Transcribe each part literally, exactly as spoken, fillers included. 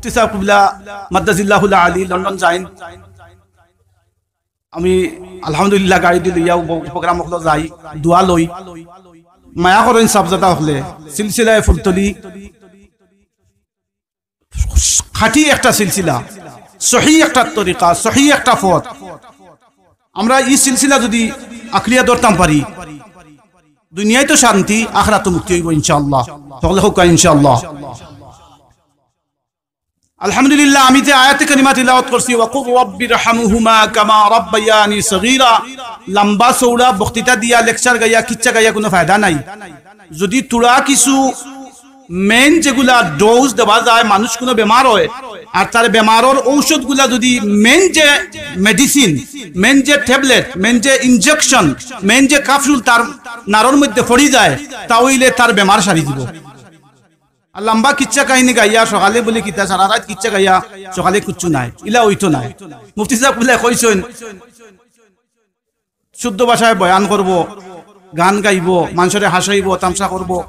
মুফতি সাব কিবলা মাদ্দাজিল্লাহুল আলী লন্ডন যাইন। আমি আলহামদুলিল্লাহ গাড়িদি লইয়া উপ-, প্রোগ্রাম অকলো যাই, দোয়া লই। মায়া করইন সাবজাদা অকলে, সিলসিলায় ফুলতলি খাঁটি একটা সিলসিলা, সহি একটা তরিকা, সহি একটা পথ। আমরা ই সিলসিলা যুদি আঁকড়িয়া ধরতাম পারি, দুনিয়াত তো শান্তি, আখরাতো মুক্তি অইবো ইনশাআল্লাহ। সকলে কউক্কা ইনশাআল্লাহ। আলহামদুলিল্লাহ, আমি যে আয়াতে কারিমা তিলাওয়াত করছি, "ওয়াকুর রাব্বির হামহুমা কামা রাব্বায়ানি সগীরা", লম্বা চৌড়া বক্তৃতা দিয়া, লেকচার গাইয়া, কিচ্ছা গাইয়া কুনু ফায়দা নাই। যুদি থুড়া কিছু মেইন যেগুলা ডোজ দেওয়া যায়, মানুষ কুনু বেমার অয়, আর তার বেমারর ঔষধগুলা যুদি মেইন যে মেডিসিন, মেইন যে ট্যাবলেট, মেইন যে ইনজেকশন, মেইন যে ক্যাপসুল তার নাড়র মধ্যে পড়ি যায়, তা অইলে তার বেমার সারি দিবো। আর লম্বা কিচ্ছা কাহিনী গাইয়া সকালে বলে কিতা, সারা রাইত কিচ্ছা গাইয়া সকালে কিচ্ছু নাই, ইলা অইতো নায়। মুফতি সাব কিবলায় কইছইন, শুদ্ধ ভাষায় বয়ান করবো, গান গাইবো, মানষরে হাসাইবো, তামশা করবো।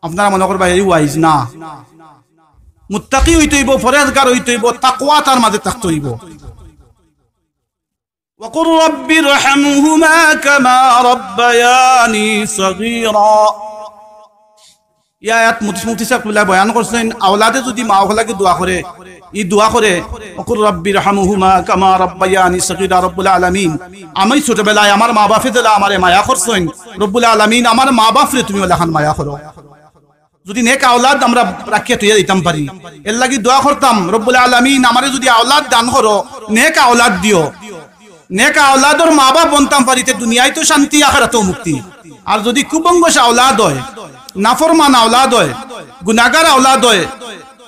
আপনারা মনে করবা এই ওয়াইজ না। মুত্তাকি অইতে অইবো, পরহেজগার অইতে অইবো, তাকওয়া তার মাঝে থাকতে অইবো। "ওয়াকুর রাব্বির হামহুমা কামা রাব্বায়ানি সগীরা।" ই আয়াত মুফতি, মুফতি সাব কিবলায় বয়ান করছইন, আওলাদে যুদি মা বাফর লাগি দোয়া করে, ই দোয়া করে, "ওয়াকুর রাব্বির হামহুমা কামা রাব্বায়ানি সগীরা", রব্বুল আলামিন, আমি ছোটবেলায় আমার মা বাফে যেলা আমারে মায়া করছইন, রব্বুল আলামিন, আমার মা বাফরে তুমি অলাখান মায়া করো। যুদি নেক আওলাদ আমরা রাখিয়া থইয়া দিতাম পারি, এর লাগি দোয়া করতাম, "রব্বুল আলামিন, আমারে যুদি আওলাদ দান করো, নেক আওলাদ দিও।" নেক আওলাদর মা বাফ বনতাম পারি, তে দুনিয়াত তো শান্তি, আখেরাতো মুক্তি। আর যুদি কুবংশ আওলাদ অয়, নাফরমান আওলাদ অয়, গুনাগার আওলাদ অয়,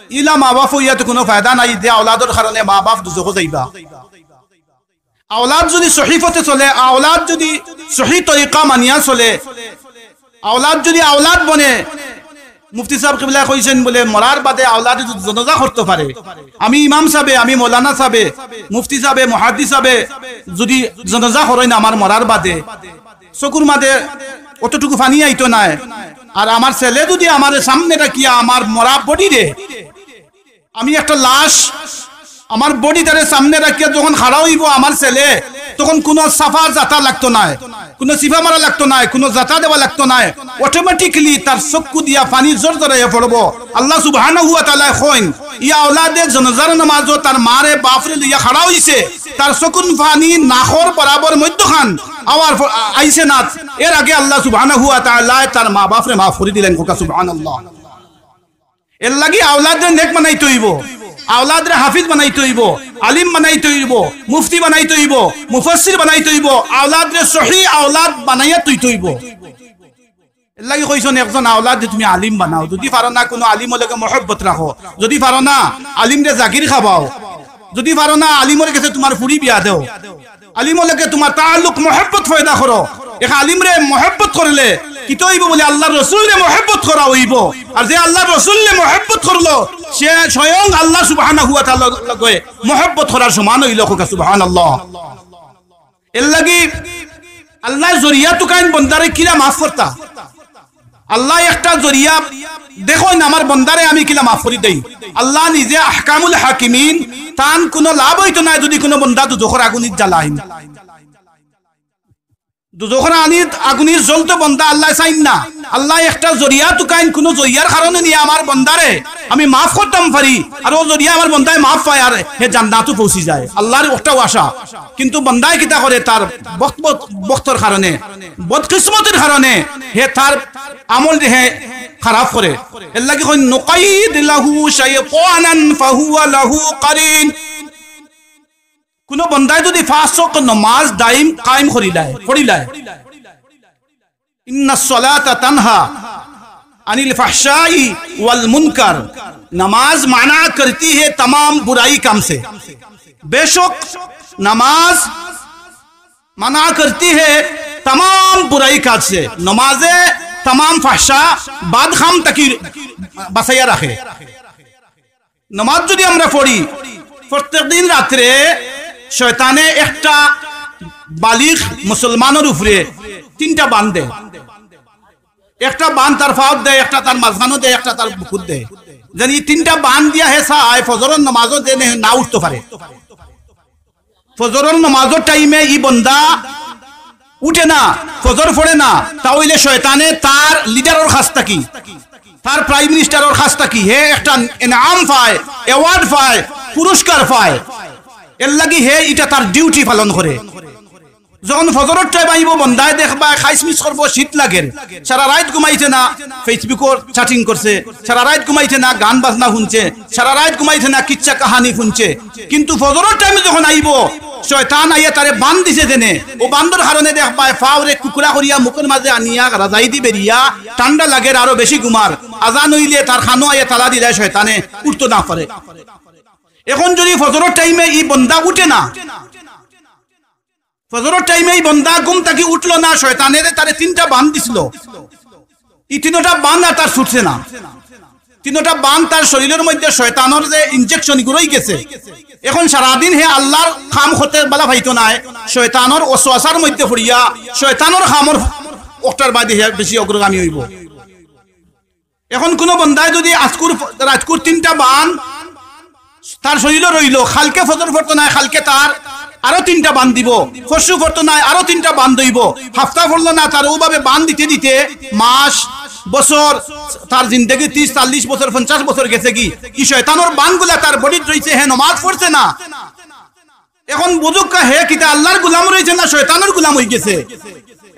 ইলা মা বাফ অইয়া তো কুনু ফায়দা নাই, যে আওলাদর কারণে মা বাফ দুজখো যাইবা। আওলাদ যুদি সহি পথে চলে, আওলাদ যুদি সহি তরিকা মানিয়া চলে, আওলাদ যুদি আওলাদ বনে, মুফতি সাব কিবলায় কইছইন বুলে, মরার বাদে আওলাদে যুদি জানাজা করতো পারে, আমি ইমাম সাবে, আমি মৌলানা সাবে, মুফতি সাবে, মুহাদ্দিস সাবে যুদি জানাজা করইন আমার মরার বাদে, চকুর মাঝে অতটুকু পানি আইতো নায়। আর আমার ছেলে যুদি আমারে সামনে রাখিয়া আমার মরা বডিরে আমি একটা লাশ, আমার বডি তারে সামনে রাখিয়া যখন খাড়া অইবো আমার ছেলে, তখন কুনু সাফা জাতা লাগতো নায়, কুনু সিফা মারা লাগতো নায়, কুনু জাতা দেওয়া লাগতো নায়। অটোমেটিক্যালি তার চক্ষু দিয়া পানি জরজরাইয়া পড়বো। আল্লাহ সুবহানাহু ওয়া তাআলায় কইন, ই আওলাদে জানাজার নামাজো তার মারে বাফরে লইয়া খাড়া অইছে, তার চকুর পানি নাকর বরাবর মধ্যখান আওয়ার ফ-, আ-, আইছে না। এর আগে আল্লাহ সুবহানাহু ওয়া তাআলায় তার মা বাফরে মাফ করি দিলেন। কউক্কা সুবহানাল্লাহ। এর লাগি আওলাদরে নেক বানাইতে অইবো, আওলাদরে হাফিজ বানাইতে অইবো, আলিম বানাইতে অইবো, মুফতি বানাইতে অইবো, মুফাসসির বানাইতে অইবো, আওলাদরে সহি আওলাদ বানাইয়া থইতে অইবো। এর লাগি কইছইন একজন আওলাদরে তুমি আলিম বানাও, যুদি পারো না কুনু আলিমর লগে মহব্বত রাখো, যুদি পারো না আলিমরে জাগির খাবাও, যুদি পারো না আলিমর গেছে তুমার ফুড়ি বিয়া দেও, আলিমর লগে তুমার তাআল্লুক মহব্বত পয়দা করো। এক আলিমরে মহব্বত করলে কিতা অইবো বুলে আল্লার রসুলরে মহব্বত করা অইবো। আর যে আল্লার রসুলরে মহব্বত করলো সে স্বয়ং আল্লাহ সুবহানাহু ওয়া তাআলার লগে মহব্বত করার সমান অইলো। কউক্কা সুবহানাল্লাহ। এর লাগি আল্লায় জরিয়া তুকাইন বন্দারে কিলা মাফ করতা। আল্লায় একটা জরিয়া দেখইন, আমার বন্দারে আমি কিলা মাফ করি দেই। আল্লাহ নিজে আহকামুল হাকিমিন, তান কুনু লাভ অইতো নায় যুদি কুনু বন্দা দুজখর আগুনিত জ্বালাইন। দুজখর আনিত আগুনিত জ্বলতো বন্দা আল্লায় চাইন না। আল্লায় একটা জরিয়া তুকাইন, কুনু জরিয়ার কারণে নিয়া আমার বন্দারে আমি মাফ করতাম পারি, আর অউ জরিয়া আমার বন্দায় মাফ পায়, আর হে জান্নাতো পৌঁছি যায়। আল্লার অটাউ আশা। কিন্তু বন্দায় কিতা করে, তার বখত-, বখত-, বখতর কারণে, বদকিসমতির কারণে হে তার আমল হে খারাপ করে। এর লাগি কইন, "নুকাইয়িদ লাহু শাইতানান ফাহুয়া লাহু কারিন।" কুনু বন্দায় যুদি পাঁচ ওয়াক্ত নমাজ দাইম কায়েম করিলায়, পড়িলায়, ইন্নাস সালাতা তানহা আনিল ফাহশাই ওয়াল মুনকার। नमाज मना करती है तमाम बुराई काम से। बेशक नमाज मना करती है तमाम बुराई काज से। নমাজে তামাম ফাহশা, বাদ কাম থাকি বাঁচাইয়া রাখে। নমাজ যুদি আমরা পড়ি, প্রত্যেক দিন রাত্রে শয়তানে একটা বালিগ মুসলমানর উপরে তিনটা বান দেয়। একটা বান তার পাওত দেয়, একটা তার মাঝখানো দেয়, একটা তার বুকুত দেয়। যেন ই তিনটা বান দিয়া হে চায় ফজরর নমাজো যেন হে না উঠতো পারে। ফজরর নমাজর টাইমে ই বন্দা উঠে না, ফজর পড়ে না, তা অইলে শয়তানে তার লিডারর কাছ থাকি, তার প্রাইম মিনিস্টারর কাছ থাকি হে একটা এনাম পায়, অ্যাওয়ার্ড পায়, পুরস্কার পায়। এর লাগি হে ইটা তার ডিউটি পালন করে। যখন ফজরর টাইম আইবো, বন্দায় দেখবায় খাইছমিছ করবো, শীত লাগের, সারা রাইত ঘুমাইছে না, Facebook-ও চ্যাটিং করছে, সারা রাইত ঘুমাইছে না, গান বাজনা হুনছে, সারা রাইত ঘুমাইছে না, কিচ্ছা কাহানি হুনছে। কিন্তু ফজরর টাইমে যখন আইবো, শয়তান আইয়া তারে বান দিছে যেনে, অউ বান্দর কারণে দেখবায় ফাওরে কুকড়া করিয়া মুখর মাঝে আনিয়া রাজাই দি বেরিয়া, ঠান্ডা লাগের আরো বেশি ঘুমার। আজান অইলে তার কানো আইয়া তালা দিলায় শয়তানে, উঠতো না পারে। এখন যদি ফজরর টাইমে ই বন্দা উঠে না, ফজরর টাইমে ই বন্দা ঘুম থাকি উঠলো না, শয়তানে তারে তিনটা বান দিছিল, ই তিনোটা বান আর তার ছুটছে না। তিনোটা বান তার শরীরর মধ্যে শয়তানর যে ইনজেকশন গুরই গেছে। এখন সারাদিন হে আল্লার কাম করতে বালা পাইতো নায়, শয়তানর ওয়াসওয়াসার মধ্যে পড়িয়া শয়তানর কামর অকটার বাদে হে বেশি অগ্রগামী অইবো। এখন কুনু বন্দায় যদি আজকুর, রাইতকুর তিনটা বান তার শরীরো রইলো, কালকে ফজর পড়তো নায়, কালকে তার আরো তিনটা বান দিবো, পরশু পড়তো নায়, আরো তিনটা বান দিবো, হাপ্তা পড়লো না, তার অউভাবে বান দিতে দিতে মাস, বছর, তার জিন্দেগি ত্রিশ, চল্লিশ বছর, পঞ্চাশ বছর গেছেগি, ই শয়তানর বানগুলা তার বডিত রইছে, হে নমাজ পড়ছে না। এখন বুঝউক্কা হে কিতা আল্লার গুলাম রইছে না শয়তানর গুলাম অইগেছে।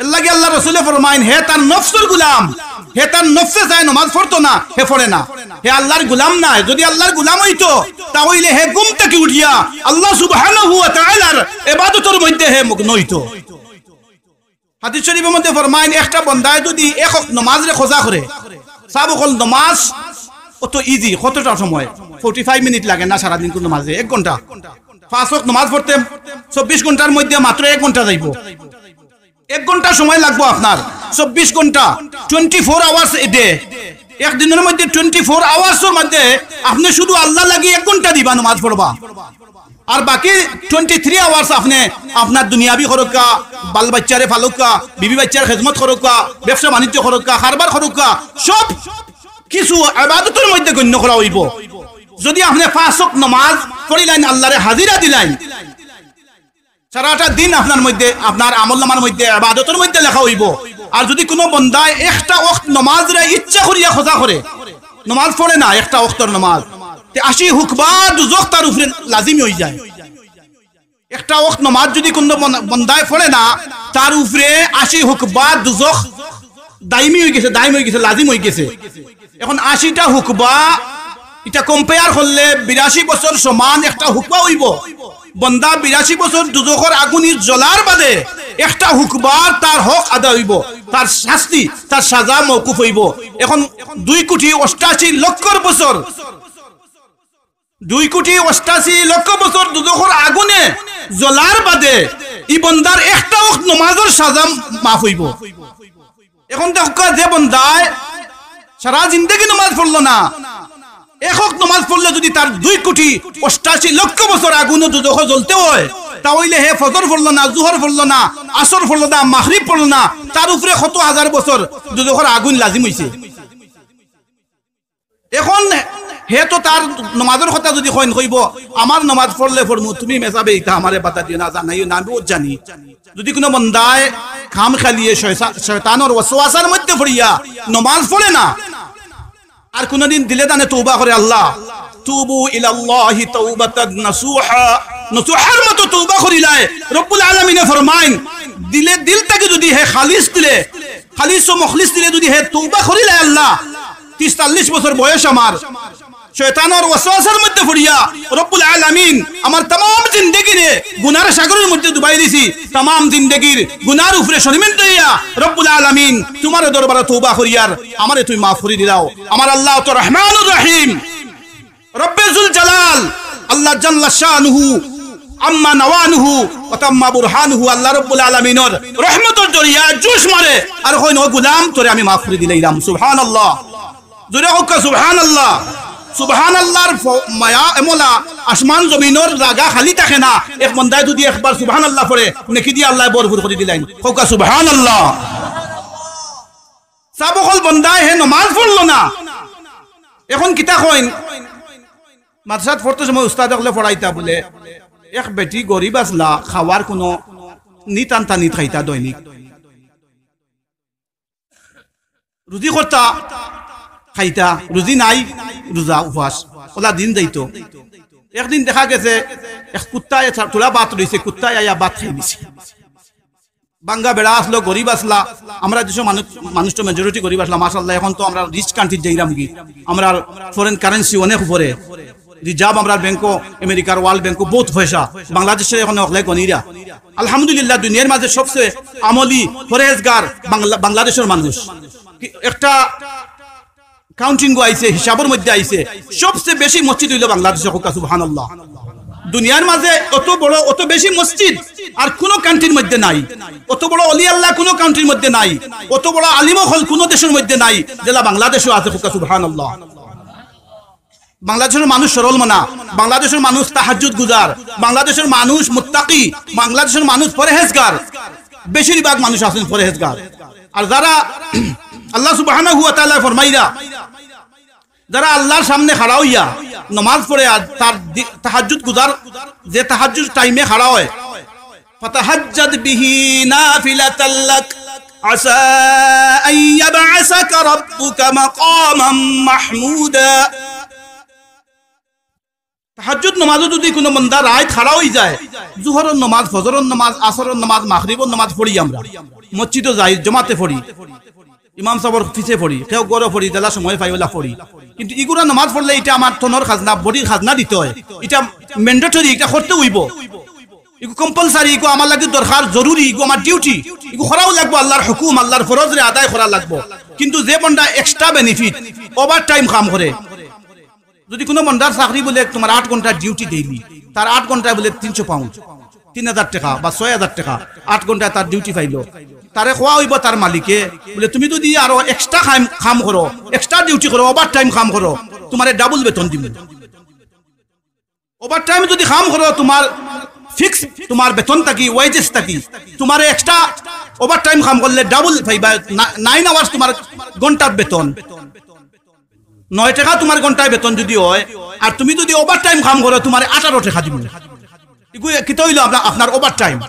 এরলাগি আল্লার রসুলে ফরমাইন, হে তার নফসর গুলাম, হে তার নফসে চায় নমাজ পড়তো না, হে পড়ে না, হে আল্লার গুলাম নায়। যদি আল্লার গুলাম অইতো, তা অইলে হে ঘুম থাকি উঠিয়া আল্লা সুবহানাহু ওয়া তাআলার ইবাদতর মধ্যে হে মগ্ন অইতো। হাদিস শরীফর মধ্যে ফরমাইন, একটা বন্দায় যদি এক ওয়াক্ত নমাজরে কাজা করে, সাব অকল নমাজ অত ইজি, কতটা সময়? ফর্টি ফাইভ মিনিট লাগে না সারাদিন কুনু নমাজে? এক ঘন্টা। পাঁচ ওয়াক্ত নমাজ পড়তে চব্বিশ ঘন্টার মধ্যে মাত্র এক ঘন্টা যাইবো। এক ঘন্টা সময় লাগবো আপনার, চব্বিশ ঘন্টা, twenty four hours a day। এক দিনর মধ্যে twenty four hours-র মধ্যে আপনে শুধু আল্লার লাগি এক ঘন্টা দিবা নমাজ পড়বা। আর বাকি twenty three hours আপনে আপনার দুনিয়াবি করউক্কা, বাল বাইচ্চারে ফালউক্কা, বিবি বাইচ্চার খেদমত করউক্কা, ব্যবসা বাণিজ্য করউক্কা, কারবার করউক্কা, সব কিছু ইবাদতর মধ্যে গণ্য করা অইবো। যদি আপনে পাঁচ ওয়াক্ত নমাজ পড়িলাইন, আল্লারে হাজিরা দিলাইন, সারাটা দিন আপনার মধ্যে, আপনার আমলনামার মধ্যে, ইবাদতর মধ্যে লেখা অইবো। আর যদি কুনু বন্দায় একটা ওয়াক্ত নমাজরে ইচ্ছা করিয়া কাজা করে, নমাজ পড়ে না, একটা ওয়াক্তর নমাজ, তে আশি হুকবা দুজখ তার উপরে লাজিমি অইযায়। একটা ওয়াক্ত নমাজ যদি কুনু বন-, বন্দায় পড়ে না, তার উপরে আশি হুকবা দুজখ দাইমি অইগেছে, দাইম অইগেছে, লাজিম অইগেছে। এখন আশিটা হুকবা, ইটা compare করলে বিরাশি বছর সমান একটা হুকবা অইবো। বন্দা বিরাশি বছর দুজখর আগুনি জ্বলার বাদে একটা হুকবার তার হক আদায় অইবো, তার শাস্তি, তার সাজা মওকুফ অইবো। এখন দুই কোটি অষ্টাশি লক্ষর বছর, দুই কোটি অষ্টাশি লক্ষ বছর দুজখর আগুনে জ্বলার বাদে ই বন্দার একটা ওয়াক্ত নমাজর সাজা মাফ অইবো। এখন দেখউক্কা, যে বন্দায় সারা জিন্দেগি নমাজ পড়লো না, এক ওয়াক্ত নমাজ পড়লে যদি তার দুই কোটি অষ্টাশি লক্ষ বছর আগুনে দুজখো জ্বলতে অয়, তা অইলে হে ফজর পড়লো না, জুহর পড়লো না, আসর পড়লো না, মাগরিব পড়লো না, তার উপরে কত হাজার বছর দুজখর আগুন লাজিম অইছে। এখন হে তো তার নমাজর কথা যদি কইন, কইবো, "আমার নমাজ পড়লে পড়মু, তুমি মেসাবে ইতা আমারে বাধা দিও না, জানাইও না, আমি বহুত জানি।" যদি কুনু বন্দায় খামখালিয়ে শয়তা-, শয়তানর ওয়াসওয়াসার মধ্যে পড়িয়া নমাজ পড়ে না, আর কুনুদিন দিলে দানে তওবা করে, আল্লাহ, "তুবু ইলাল্লাহি তাওবাতান নাসুহা", নসুহার মতো তওবা করিলায়, রব্বুল আলামিনে ফরমাইন, দিলে, দিল থাকি যদি হে খালিস দিলে, খালিস ও মুখলিস দিলে যদি হে তওবা করিলায়, আল্লাহ, ত্রিশ চল্লিশ বছর বয়স আমার, শয়তানর ওয়াসওয়াসার মধ্যে পড়িয়া রব্বুল আলামিন আমার তামাম জিন্দেগিরে গুনার সাগরর মধ্যে ডুবাই দিছি, তামাম জিন্দেগির গুনার উপরে শরমিন্দা অইয়া রব্বুল আলামিন তুমার দরবারে তওবা করিয়ার আমারে তুমি মাফ করি দিলাও। আমার আল্লাহ তো রহমানুর রহিম, রব্বে জুল জালাল, আল্লাহ জাল্লা শানুহু, আম্মা নাওয়ানুহু ওয়া তাম্মা বুরহানুহু, আল্লাহ রব্বুল আলামিনর রহমতর দরিয়া জোশ মারে আর কইন, "ও গুলাম, তোরে আমি মাফ করি দিলাইলাম।" সুবহানাল্লাহ। জোরে কউক্কা সুবহানাল্লাহ। সুবহানাল্লাহর ফ-, মায়া এমলা আসমান জমিনর জাগা খালি থাকে না। এক বন্দায় যদি একবার সুবহানাল্লাহ পড়ে, নেকি দিয়া আল্লায় ভরপুর করি দিলাইন। কউক্কা সুবহানাল্লাহ। সাব অকল বন্দায় হে নমাজ পড়লো না, এখন কিতা কইন, মাদ্রাসাত পড়তে সময় উস্তাদ অকলে পড়াইতা বুলে, এক বেটি গরিব আছলা, খাওয়ার কুনু নিত আনতা নিত খাইতা দৈনিক। রুজি করতা, খাইতা, রুজি নাই, রুজা উপাস, অলা দিন যাইতো। একদিন দেখা গেছে এক কুত্তায় থা-, থুড়া ভাত রইছে, কুত্তায় আইয়া ভাত খাই নিছে। ভাঙ্গা বেড়া আছলো, গরিব আছলা, আমরার দেশো মানুষ, মানুষ তো majority গরিব আছলা, মাশাআল্লাহ, এখন তো আমরা rich country-ত যাইরাম গি, আমরার foreign currency অনেক উপরে, reserve আমরার ব্যাংকো, আমেরিকার World Bank-ও বহুত পয়সা, বাংলাদেশে এখন অকলে গনিরা। আলহামদুলিল্লাহ, দুনিয়ার মাঝে সবচেয়ে আমলি, পরহেজগার বাংলা-, বাংলাদেশর মানুষ। কি-, একটা counting-ও আইছে, হিসাবর মধ্যে আইছে, সবচেয়ে বেশি মসজিদ অইলো বাংলাদেশো, কউক্কা সুবহানাল্লাহ। দুনিয়ার মাঝে অত বড়, অত বেশি মসজিদ আর কুনু country-র মধ্যে নাই, অত বড় অলি আল্লাহ কুনু country-র মধ্যে নাই, অত বড় আলিম অকল কুনু দেশর মধ্যে নাই, যেলা বাংলাদেশো আছে, কউক্কা সুবহানাল্লাহ। বাংলাদেশর মানুষ সরল মনা, বাংলাদেশর মানুষ তাহাজ্জুদ গুজার, বাংলাদেশর মানুষ মুত্তাকি, বাংলাদেশর মানুষ পরহেজগার, বেশিরভাগ মানুষ আছইন পরহেজগার। আর যারা আল্লাহ সুবহানাহু ওয়া তাআলায় ফরমাইরা, যারা আল্লাহর সামনে খাড়া অইয়া নমাজ পড়ে আর তার দি-, তাহাজ্জুদ গুজার, যে তাহাজ্জুদ time-এ খাড়া অয়, فتهجد به نافلة لك عسى أن يبعثك ربك مقاما محمودا। তাহাজ্জুদ নমাজো যুদি কুনু বান্দা রাইত খাড়া অইযায়, জুহরর নমাজ, ফজরর নমাজ, আসরর নমাজ, মাগরিবর নমাজ পড়ি আমরা, মসজিদো যাই, জমাতে পড়ি, ইমাম সাবর পিছে পড়ি, কেউ ঘরো পড়ি, যেলা সময় পাই অলা পড়ি, কিন্তু ইগুলা নমাজ পড়লে ইটা আমার তনর খাজনা, body-র খাজনা দিতে অয়, ইটা mandatory, ইটা করতে অইবো। ইগু compulsory, ইগু আমার লাগি দরকার, জরুরি, ইগু আমার duty, ইগু করাউ লাগবো, আল্লাহর হুকুম, আল্লাহর ফরজরে আদায় করা লাগবো। কিন্তু যে বান্দা extra benefit, overtime কাম করে, যুদি কুনু বান্দার চাকরি বুলে তুমার আট ঘন্টা duty daily, তার আট ঘন্টায় বুলে তিনশো pound, তিন হাজার টেকা বা ছয় হাজার টেকা, আট ঘন্টায় তার duty পাইলো, তারে কওয়া অইবো তার মালিকে, বুলে, "তুমি যুদি আরো extra কাম, কাম করো, extra duty করো, overtime কাম করো, তুমারে double বেতন দিমু।" Overtime যুদি কাম করো, তুমার fix, তুমার বেতন থাকি, wages থাকি, তুমারে extra overtime কাম করলে double পাইবা, না-, nine hours তুমার ঘন্টার বেতন। নয় টেকা তুমার ঘন্টায় বেতন যুদি অয়, আর তুমি যুদি overtime কাম করো, তুমারে আঠারো টেকা দিমু। ইগু কিতা অইলো আপনার, আপনার overtime।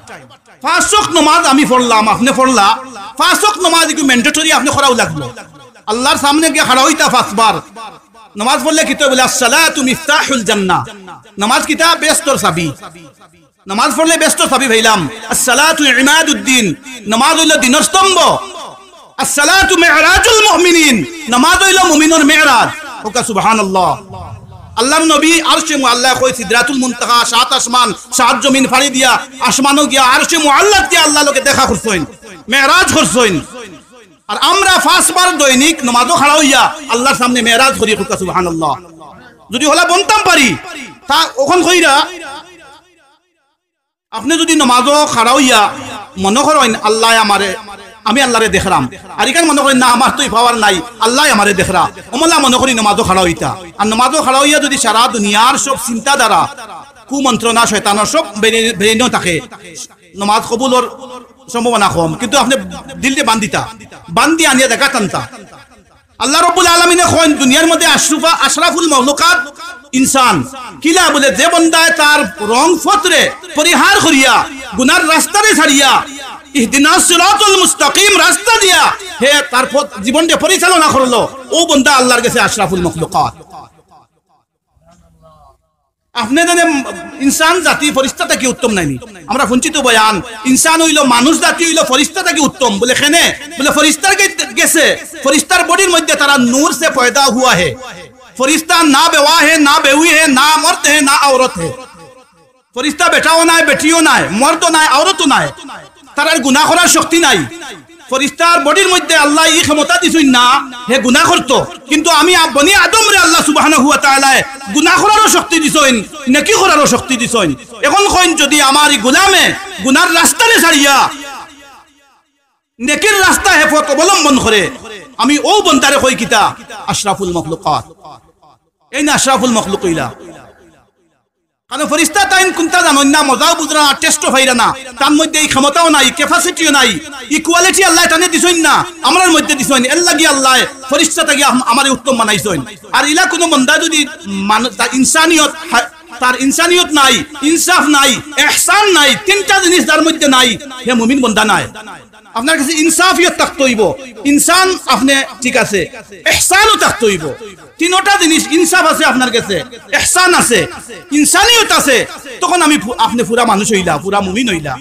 পাঁচ ওয়াক্ত নমাজ আমি পড়লাম, আপনে পড়লা, পাঁচ ওয়াক্ত নমাজ ইগু mandatory আপনে করাউ লাগবো। আল্লাহর সামনে গিয়া খাড়া অইতা পাঁচবার। নমাজ পড়লে কিতা বুলে, "আসসালাতু মিফতাহুল জান্নাহ।" নমাজ কিতা? বেহেস্তর চাবি। নমাজ পড়লে বেহেস্তর চাবি পাইলাম। "আসসালাতু ইমাদুদ্দিন।" নমাজ অইলো দিনর স্তম্ভ। "আসসালাতু মিরাজুল মুমিনিন।" নমাজ অইলো মুমিনর মেরাজ। কউক্কা সুবহানাল্লাহ। আল্লাহর নবী আরশে মুআল্লায় কই সিদরাতুল মুনতাহা, সাত আসমান, সাত জমিন ফাড়ি দিয়া আসমানো গিয়া আরশে মুআল্লাত গিয়া আল্লাহর লগে দেখা করছইন, মেরাজ করছইন। আর আমরা পাঁচবার দৈনিক নমাজো খাড়া অইয়া আল্লাহর সামনে মেরাজ করি, কউক্কা সুবহানাল্লাহ। যুদি হলা বনতাম পারি, তা অখন কইরা আপনে যুদি নমাজো খাড়া অইয়া মনো করইন, "আল্লায় আমারে, আমি আল্লারে দেখরাম।" আর ইখান মনো করইন, "না, আমার তো ই power নাই, আল্লায় আমারে দেখরা।" অমলা মনো করি নমাজো খাড়া অইতা। আর নমাজো খাড়া অইয়া যুদি সারা দুনিয়ার সব চিন্তাধারা, কুমন্ত্রণা, শয়তানর সব বেরে-, বেরেনো থাকে, নমাজ কবুলর সম্ভাবনা কম, কিন্তু আপনে দিলরে বান্ধিতা, বান্ধি আনিয়া জাগাত আনতা। আল্লাহ রাব্বুল আলামিনে কইন, দুনিয়ার মধ্যে আশরাফা-, আশরাফুল মখলুকাত ইনসান। কিলা বুলে, যে বন্দায় তার রং পথরে পরিহার করিয়া, গুনার রাস্তারে ছাড়িয়া, ইহদিনাস সিরাতুল মুস্তাকিম রাস্তা দিয়া হে তার পথ, জীবনরে পরিচালনা করলো, অউ বন্দা আল্লাহর গেছে আশরাফুল মখলুকাত। আপনে জানে ইনসান জাতি ফিরিস্তা থাকি উত্তম নায়নি? আমরা হুনছি তো বয়ান, ইনসান অইলো, মানুষ জাতি অইলো ফিরিস্তা থাকি উত্তম। বুলে কেনে? বুলে ফিরিস্তার গে-, গেছে, ফিরিস্তার bodyর মধ্যে তারা নূর সে পয়দা হুয়া হে। ফিরিস্তা না বেওয়া হে, না বেউই হে, না মর্দ হে, না আওরত হে। ফিরিস্তা বেটাও নায়, বেটিও নায়, মর্দও নায়, আওরতও নায়। তারার গুনা করার শক্তি নাই। ফিরিস্তার bodyর মধ্যে আল্লায় ই ক্ষমতা দিছইন না, হে গুনা করতো। কিন্তু আমি আ-, বনি আদমরে আল্লাহ সুবহানাহু ওয়া তাআলায় গুনা করারও শক্তি দিছইন, নেকি করারও শক্তি দিছইন। এখন কইন, যুদি আমার ই গুলামে গুনার রাস্তারে ছাড়িয়া নেকির রাস্তা হে পথ অবলম্বন করে, আমি অউ বন্দারে কই কিতা? আশরাফুল মখলুকাত। এইন আশরাফুল মখলুক অইলা। কারণ ফিরিস্তা তাইন কুন্তা জানইন না, মজাও বুঝরা না, টেস্টও পাইরা না, তান মধ্যে ই ক্ষমতাও নাই, ক্যাপাসিটিও নাই, ইকুয়ালিটি আল্লায় তানে দিছইন না, আমরার মধ্যে দিছইন। এরলাগি আল্লায় ফিরিস্তা থাকি আম-, আমারে উত্তম বানাইছইন। আর ইলা কুনু বন্দা যুদি মান-, তার ইনসানিয়ত হা-, তার ইনসানিয়ত নাই, ইনসাফ নাই, ইহসান নাই, তিনটা জিনিস যার মধ্যে নাই, হে মুমিন বন্দা নায়। আপনার গেছে ইনসাফিয়ত থাকতে অইবো, ইনসান আপনে ঠিক আছে, ইহসানও থাকতে অইবো। তিনোটা জিনিস, ইনসাফ আছে আপনার গেছে, ইহসান আছে, ইনসানিয়ত আছে, তখন আমি ফু-, আপনে পুরা মানুষ অইলা, পুরা মুমিন অইলা।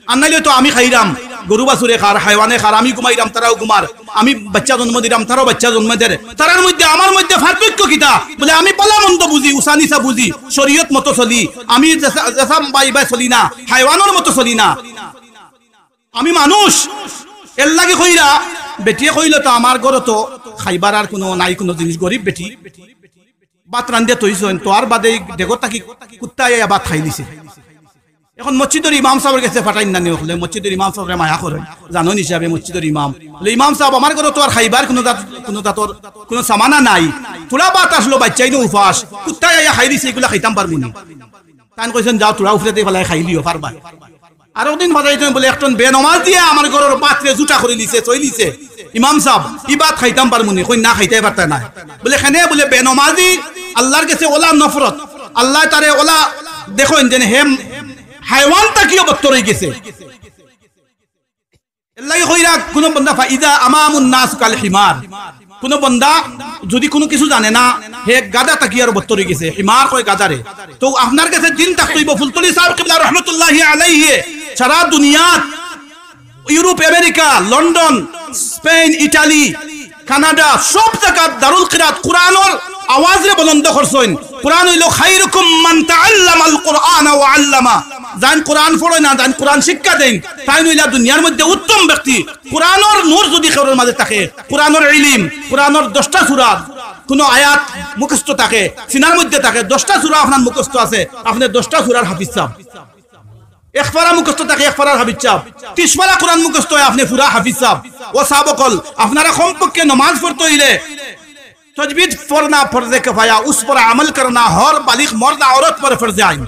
আর নাইলে তো আমি খাইরাম, গরু বাছুরে খার, হায়ওয়ানে খার, আমি ঘুমাইরাম, তারাও ঘুমার, আমি বাচ্চা জন্ম দিরাম, তারাও বাচ্চা জন্ম দের, তারার মধ্যে আমার মধ্যে পার্থক্য কিতা? বলে, আমি ভালা মন্দ বুঝি, উঁচা নিচা বুঝি, শরীয়ত মতো চলি, আমি যেসা-, যেসা বাই বাই চলি না, হায়ওয়ানর মতো চলি না। আমি মানুষ। এরলাগি কইরা, বেটিয়ে কইলো, তো আমার ঘরো তো খাইবার আর কুনু নাই, কুনু জিনিস, গরিব বেটি, ভাত রান্ধিয়া থইছইন, তো আর বাদে ই ডেগর থাকি কুত্তায় আইয়া ভাত খাইলিছে। এখন মসজিদর ইমাম সাবর গেছে পাঠাইন না নি, অকলে মসজিদর ইমাম সাবরে মায়া করইন, জানইন হিসাবে মসজিদর ইমাম। বলে, ইমাম সাব, আমার ঘরো তো আর খাইবার কুনু জাত-, কুনু জাতর কুনু সামানা নাই, থুড়া ভাত আছলো, বাচ্চাইনও উপাস, কুত্তায় আইয়া খাইলিছে, ইগুলা খাইতাম পারমু নি? তাইন কইছইন, যাও, থুড়া উফরেদি ফালাই খাইলিও, পারবায়। আরক দিন ফালাইছইন বলে, একজন বেনমাজিয়ে আমার ঘরর ভাতরে জুটা করিলিছে, ছইলিছে। ইমাম সাব, ই ভাত খাইতাম পারমু নি? কইন, না, খাইতায় পারতায় নায়। বলে, কেনে? বলে, বেনমাজি আল্লার গেছে অলা নফরত, আল্লায় তারে অলা দেখইন যেন হে হায়ওয়ান থাকিও বদতর অইগেছে। এরলাগি কইরা কুনু বন্দা ফাইদা আমামুন নাস কাল হিমার। কুনু বন্দা যুদি কুনু কিছু জানে না, হে গাধা থাকি আরো বদতর অইগেছে, হিমার কয় গাধারে। তো আপনার গেছে দিন থাকতে অইবো। ফুলতলি সাব কিবলা রহমতুল্লাহি আলাইহি সারা দুনিয়াত, Europe, America, London, Spain, Italy, Canada, সব জাগাত দারুল কিরাত কুরআনর আওয়াজরে বুলন্দ করছইন। কুরআন অইলো, "খাইরুকুম মান তাআল্লামাল কুরআনা ওয়া আল্লামা।" যাইন কুরআন পড়ইন না, যাইন কুরআন শিক্ষা দেইন, তাইন অইলা দুনিয়ার মধ্যে উত্তম ব্যক্তি। কুরআনর নূর যুদি কেউর মাঝে থাকে, কুরআনর ইলিম, কুরআনর দশটা সূরা, কুনু আয়াত মুখস্থ থাকে, সিনার মধ্যে থাকে, দশটা সূরা আপনার মুখস্থ আছে, আপনে দশটা সূরার হাফিজ সাব। এক পারা মুখস্থ থাকে, এক পারার হাফিজ সাব। ত্রিশ পারা কুরআন মুখস্থ অয়, আপনে পুরা হাফিজ সাব। ও সাব অকল, আপনারা কমপক্ষে নমাজ পড়তে অইলে তজবিদ পড়না ফরজে কিফায়া, উস পর আমল করনা হর বালিগ মর্দ আওরত পর ফরজে আইন।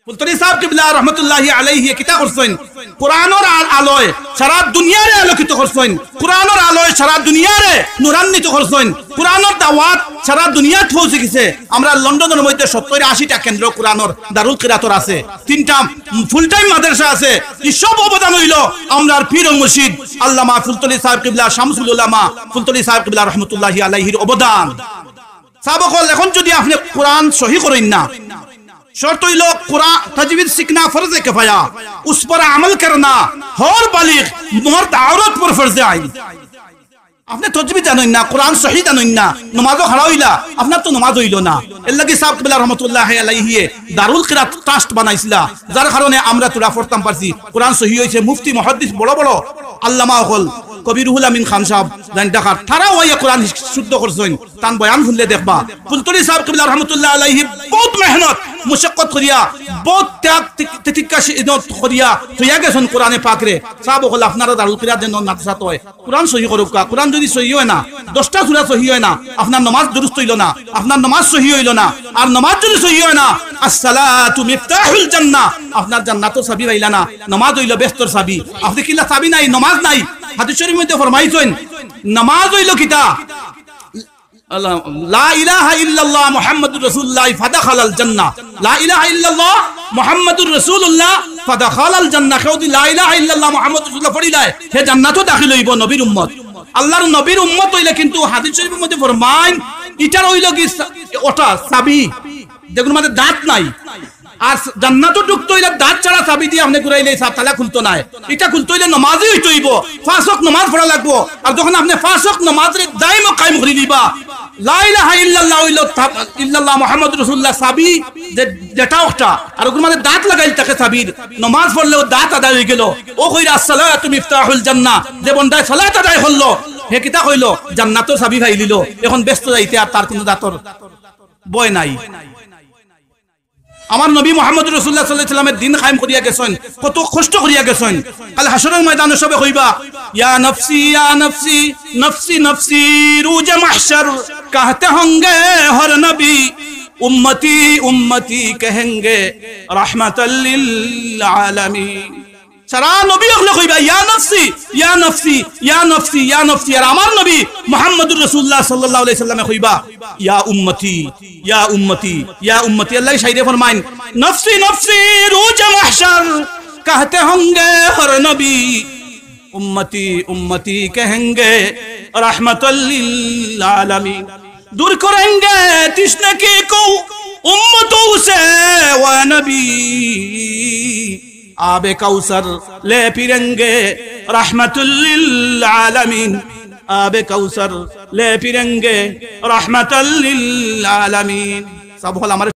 ফুলতলি সাব কিবলা রহমতুল্লাহি আলাইহি কিতা করছইন? কুরআনর আল-, আলোয় সারা দুনিয়ারে আলোকিত করছইন, কুরআনর আলোয় সারা দুনিয়ারে নূরান্বিত করছইন, কুরআনর দাওয়াত সারা দুনিয়াত পৌঁছি গেছে। আমরার লন্ডনর মধ্যে সত্তইর আশিটা কেন্দ্র কুরআনর দারুল কিরাতর আছে, তিনটা ফুল টাইম মাদ্রাসা আছে। ই সব অবদান অইলো আমরার পীর ও মুর্শিদ আল্লামা ফুলতলি সাব কিবলা, শামসুল উলামা ফুলতলি সাব কিবলা রহমতুল্লাহি আলাইহির অবদান। সাব অকল, এখন যুদি আপনে কুরআন সহি করইন না, শর্ত অইলো কুরআন, তাজবিদ শিখনা ফরজে কিফায়া, উস পর আমল করনা হর বালিগ মর্দ আওরত পর ফরজে আইন। আপনে তজবিদ জানইন না, কুরআন সহি জানইন না, নমাজও খাড়া অইলা, আপনার তো নমাজ অইলো না। এরলাগি সাব কিবলা রহমতুল্লাহি আলাইহিয়ে দারুল কিরাত ট্রাস্ট বানাইছিলা, যার কারণে আমরা থুড়া পড়তাম পারছি, কুরআন সহি অইছে। মুফতি মুহাদ্দিস বড় বড় আল্লামা অকল, কবি রুহুল আমিন খান সাব যাইন ঢাকার, তারাও আইয়া কুরআন শুদ্ধ করছইন। তান বয়ান হুনলে দেখবা, ফুলতলি সাব কিবলা রহমতুল্লাহ আলাইহি বউত মেহনত, মুশাক্কত করিয়া, বউত ত্যাগ তি-, তিতিক্ষা সি-, ইদত করিয়া থইয়া গেছইন কুরআনে পাকরে। সাব অকল, আপনারা দারুল কিরাত যেন মাদ্রাসাত অয়, কুরআন সহি করউক্কা। কুরআন যুদি সহি অয় না, দশটা সূরা সহি অয় না, আপনার নমাজ দুরুস্ত অইলো না, আপনার নমাজ সহি অইলো না। আর নমাজ যুদি সহি অয় না, আসসালাতু মিফতাহুল জান্নাহ, আপনার জান্নাতর চাবি পাইলা না। নমাজ অইলো বেহেস্তর চাবি। আপনে কিলা চাবি নাই, নমাজ নাই? হাদিস শরীফর মধ্যে ফরমাইছইন, নমাজ অইলো কিতা? আল্লাহ, লা ইলাহা ইল্লাল্লাহ মুহাম্মাদুর রাসূলুল্লাহ ফাদাখালাল জান্নাহ। লা ইলাহা ইল্লাল্লাহ মুহাম্মাদুর রাসূলুল্লাহ ফাদাখালাল জান্নাহ। কেউ যদি লা ইলাহা ইল্লাল্লাহ মুহাম্মাদুর রাসূলুল্লাহ পড়িলায়, হে জান্নাতো দাখিল অইবো, নবীর উম্মত। আল্লাহর নবীর উম্মত অইলে কিন্তু হাদিস শরীফর মধ্যে ফরমাইন, ইটার অইলো কি সা-, ওটা চাবি, যেগুলোর মধ্যে দাঁত নাই। আর জান্নাতো ঢুকতে অইলে দাঁত ছাড়া চাবি দিয়া আপনে ঘুরাইলে ই তালা খুলতো নায়। ইটা খুলতে অইলে নমাজি অইতে অইবো, পাঁচ ওয়াক্ত নমাজ পড়া লাগবো। আর যখন আপনে পাঁচ ওয়াক্ত নমাজরে দায়েম ও কায়েম করি দিবা, লা ইলাহা ইল্লাল্লাহ অইলো তা-, ইল্লাল্লাহ মুহাম্মাদুর রাসূলুল্লাহ চাবি, যে যেটা ওটা, আর ওগুর মধ্যে দাঁত লাগাইল থাকে চাবির, নমাজ পড়লেও দাঁত আদায় অইগেলো। ও কইরা আসসালাতু মিফতাহুল জান্নাহ, যে বন্দায় সালাত আদায় করলো, হে কিতা কইলো? জান্নাতর চাবি পাইলিলো। এখন বেহেস্তো যাইতে আর তার কুনু জাতর ভয় নাই। আমার নবী মুহাম্মদুর রাসূলুল্লাহ সাল্লাল্লাহু আলাইহি ওয়াসাল্লামে দিন কায়েম করিয়া গেছইন, কত কষ্ট করিয়া গেছইন। কাল হাশরর ময়দানো সবে কইবা, "ইয়া নফসি, ইয়া নফসি, নফসি, নফসি, রোজে মাহশর কাহতে হোঙ্গে হর নবী।" উম্মতি উম্মতি কহেঙ্গে রহমাতাল লিল আলামিন। সারা নবী অকলে কইবা, "ইয়া নফসি, ইয়া নফসি, ইয়া নফসি, ইয়া নফসি।" আর আমার নবী মুহাম্মদুর রাসূলুল্লাহ সাল্লাল্লাহু আলাইহি সাল্লামে কইবা, "ইয়া উম্মতি, ইয়া উম্মতি, ইয়া উম্মতি।" আল্লাহ শাইরে ফরমাইন, "নফসি নফসি রোজ মাহশর কহতে হোঙ্গে হর নবী, উম্মতি উম্মতি কহেঙ্গে রহমাতাল লিল আলামিন।" دور کریں گے تشنگی کو امتوں سے، وہ نبی۔ آب کوثر لے پھریں گے رحمت للعالمین۔ آب کوثر لے پھریں گے رحمت للعالمین۔ سب ہو ہمارے